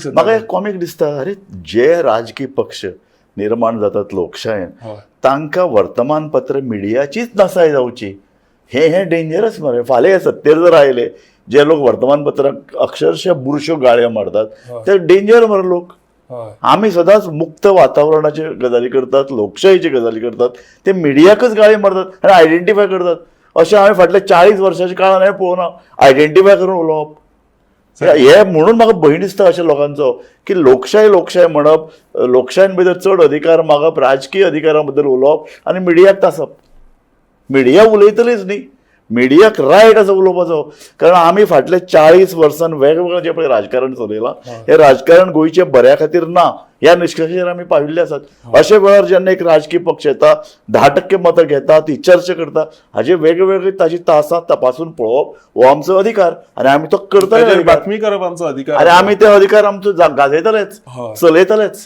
Comic म्हाका एक comic दिसता, अरे जे राजकीय पक्ष निर्माण जातात लोकशायेन तांकां वर्तमानपत्र मिडियाचीच नसाय जावची, हे हे डेंजरस मरे. फाल्यां हे सत्तेर जर आयले, जे लोक वर्तमानपत्राक अक्षरशः बुरश्यो गाळयो मारतात ते डेंजर मरे लोक. आमी सदांच मुक्त वातावरणाचे गजाली करतात, लोकशाहीची गजाली करतात, ते मिडियाकच गाळी मारतात आनी आयडेंटिफाय करतात. अशें हांवें फाटल्या 40 वर्साच्या काळान हांवें पळोवना आयडेंटिफाय करून उलोवप हे. म्हणून म्हाका भंय दिसता अशा लोकांचो की लोकशाही लोकशाही म्हणप, लोकशायेन भितर चड अधिकार मागप, राजकीय अधिकारां बद्दल उलोवप आनी मिडियाक तासप. मिडिया उलयतलीच न्ही, मिडियाक रायट आसा उलोवपाचो, कारण आमी फाटल्या 40 वर्सान वेगवेगळें जें पळय राजकारण चलयलां, हें राजकारण गोंयच्या बऱ्या खातीर ना ह्या निश्कर्शेर आमी पाविल्ले आसात. अशे वेळार जेन्ना एक राजकीय पक्ष येता, 10% मतां घेता, ती चर्चा करता, हाजे वेगवेगळे ताजी तासां तपासून पळोवप हो आमचो अधिकार आनी आमी तो करतले ताचेर बातमी करप आमचो अधिकार आनी आमी ते अधिकार आमचो गाजयतलेच, चलयतलेच.